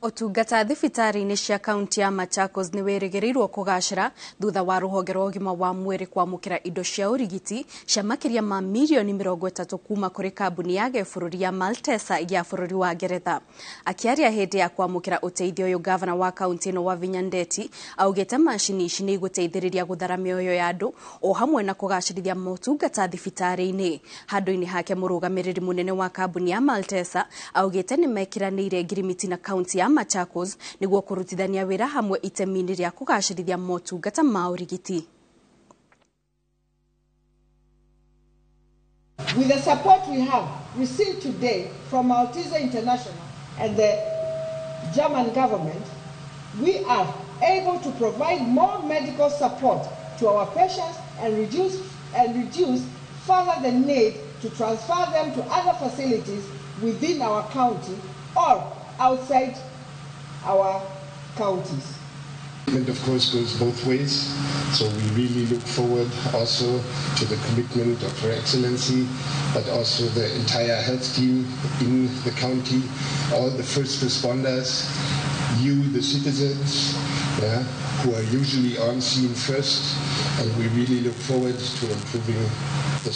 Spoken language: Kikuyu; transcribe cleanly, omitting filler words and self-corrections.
Ũtungata thibitarĩ-inĩ cia kaunti ya Machakos nĩ wĩrĩgĩrĩirwo kũgacĩra thutha wa rũhonge rwa ũgima wa mwĩrĩ kwamũkĩra indo cia ũrigiti cia makĩria ma mirioni 30 kuma kũrĩ kambuni ya gĩbũrũri ya Malteser ya bũrũri wa Ngeretha. Akĩaria hĩndĩ ya kwamũkĩra ũteithio ũyũ, gavana wa kaunti ĩno Wavinya Ndeti augĩte macini ici nĩ igũteithĩrĩria gũthara mĩoyo ya andũ o hamwe na kũgacĩrithia motungata thibitarĩ-inĩ. Handũ-inĩ hake mũrũgamĩrĩri mũnene wa kambuni ya Malteser augĩte nĩ mekĩranĩire ngirimiti na kaunti ya Machakos nĩguo kũrutithania wĩra hamwe itemi-inĩ rĩa kũgacĩrithia motungata ma ũrigiti. With the support we have received today from Malteser International and the German government, we are able to provide more medical support to our patients and reduce further the need to transfer them to other facilities within our county or outside our counties. Commitment, of course, goes both ways, so we really look forward also to the commitment of Her Excellency, but also the entire health team in the county, all the first responders, you, the citizens, yeah, who are usually on scene first, and we really look forward to improving the